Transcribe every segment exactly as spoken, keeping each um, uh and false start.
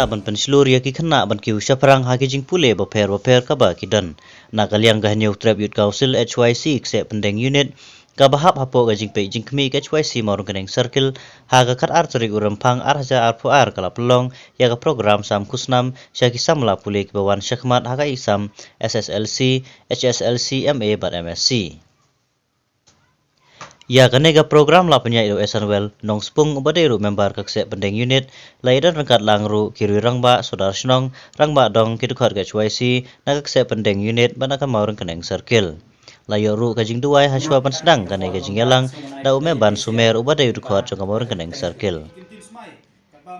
Ban pynshlur ïa ki khynnah ban kiew shaphrang ha ki jingpule bapher bapher kaba ki don. Na ka liang ka Hynñiewtrep Youth Council H Y C Kseh Pyndeng Unit, kaba hap hapoh ka jingpeit jingkhmih ka H Y C Mawryngkneng Circle, ha ka khatar tarik u Rymphang ar hajar arphew ar ka la pynlong ïa ka program sam khusnam sha ki samla pule kiba wan shakhmat ha ka exam S S L C, H S L C, M A bad M S C. Ïa kane ka program la pynïaid da u Esanwell Nongspung uba dei ruh member ka Kseh Pyndeng Unit, la ïadon ryngkat lang ruh ki riew rangbah, sordar shnong, rangbah dong, ki dkhot ka H Y C na ka Kseh Pyndeng Unit bad na ka Mawryngkneng Circle. La ïoh ruh ka jingduwai hashwa ban sdang kane ka jingïalang da u Meban Sumer uba dei u dkhot jong ka Mawryngkneng Circle.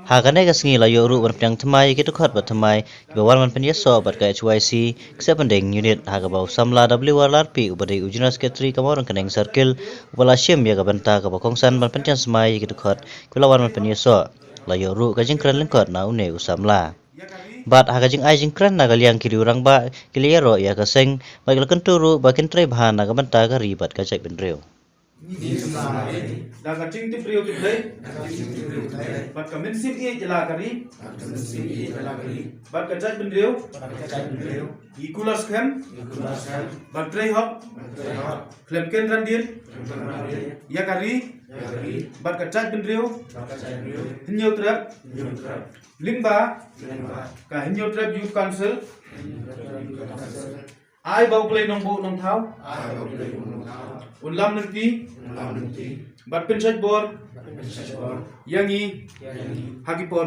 Ha kane ka sngi la ïoh ruh ban pdiang thymmai ïa ki dkhot bad thymmai kiba wan ban pynïasoh bad ka H Y C Kseh Pyndeng Unit, ha kaba u samla W R Larpi uba dei u General Secretary ka Mawryngkneng Circle uba la shim ïa ka bynta kaba kongsan ban pynjan smai ïa ki dkhot kiba la wan ban pynïasoh. La ïoh ruh ka jingkren lyngkot na une u samla. Bad ha ka jingai jingkren na ka liang ki riew rangbah ki la ïaroh ïa ka seng bad ki la kyntu ruh ba kin trei bha na ka bynta ka ri bad ka jaitbynriew. Da ka jingtip briew tip Blei bad ka mynsiem ïeit ïa la ka ri bad ka jaitbynriew, ngi kular skhem ban trei hok khlem kynran dien ïa ka ri bad ka jaitbynriew. Hynñiewtrep lyngba ka Hynñiewtrep Youth Council, ai ba U Blei Nongbuh Nongthaw un lam lynti bad pynshait bor ïa ngi ha ki por